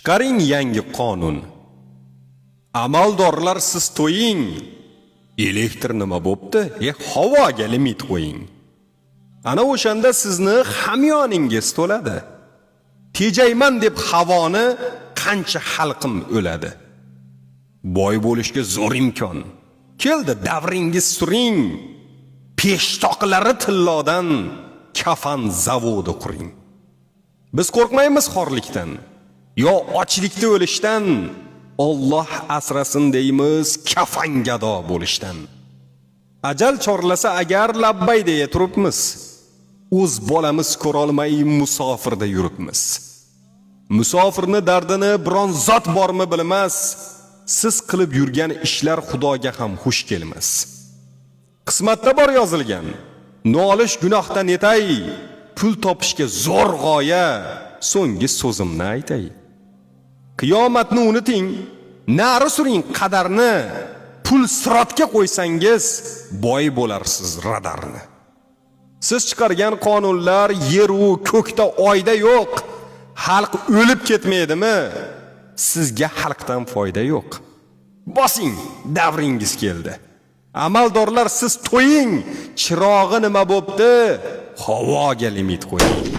Chiqaring yangi qonun. Amaldorlar, siz to'ying. Elektr nima bo'pti? Havoga limit qo'ying. Ana o'shanda sizni hamyoningiz to'ladi. Tejayman deb havoni qancha xalqim o'ladi. Boy bo'lishga zo'r imkon. Keldi davringiz, suring. Peshtoqlari tillodan kafan zavodi quring. Biz qo'rqmaymiz xorlikdan yo ochlikda o'lishdan. Olloh asrasin deymiz kafangado bo'lishdan. Ajal chorlasa agar, labbay deya turibmiz. O'z bolamiz ko'rolmay musofirda yuribmiz. Musofirni dardini biron zot bormi, bilmas. Siz qilib yurgan ishlar Xudoga ham xush kelmas. Qismatda bor yozilgan. Nolish gunohdan yetay, pul topishga zo'r g'oya, so'nggi so'zimni aytay. Qiyomatni unuting, nari suring qadarni, pul sirotga qo'ysangiz, boy bo'larsiz radarni. Siz chiqargan qonunlar yeru ko'kda, oyda yo'q. Xalq o'lib ketmaydimi? Sizga xalqdan foyda yo'q. Bosing, davringiz keldi. Amaldorlar, siz to'ying, chirog'i nima bo'pti? Havoga limit qo'ying.